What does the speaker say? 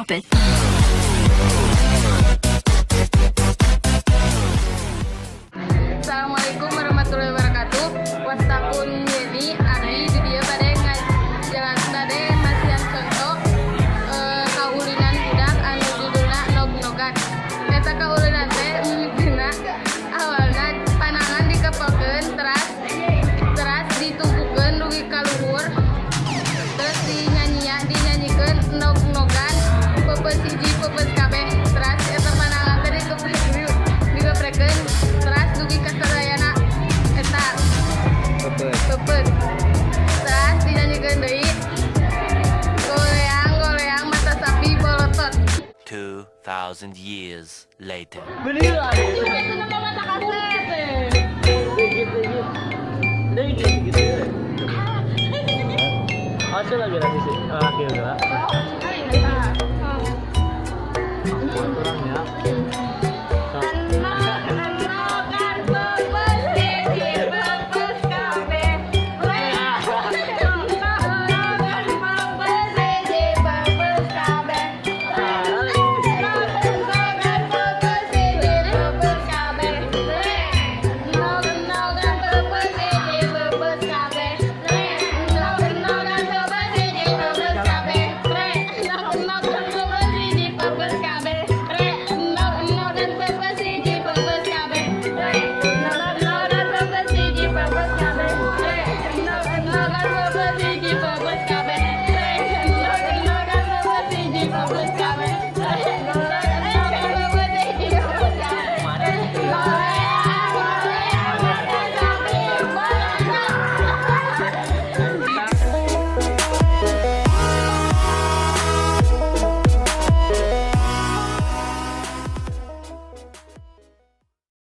Drop it. Assalamualaikum warahmatullahi wabarakatuh. Wasta pun Yeni abdi di dieu bade ngajelas bade masihan contoh kaulinan budak anu judulna nog-nogan. Eta kaulinan teh mimitina awalna panangan dikepelkeun, teras teras ditubukeun dugi ka luhur, terus dinyanyikeun nog-nogan peupeus hiji peupeus kabeh, teras eta panangan teh dikeprekeun teras dugi ka sadayana eta peupeus, teras dinyanyikeun deui goleang goleang mata sapi bolotot. 2,000 years later. Beli lah. Itu nama mata kaset. Dikit dikit. Dikit gitu. Hasil lagi lagi sih. Oke udah. Kurangnya.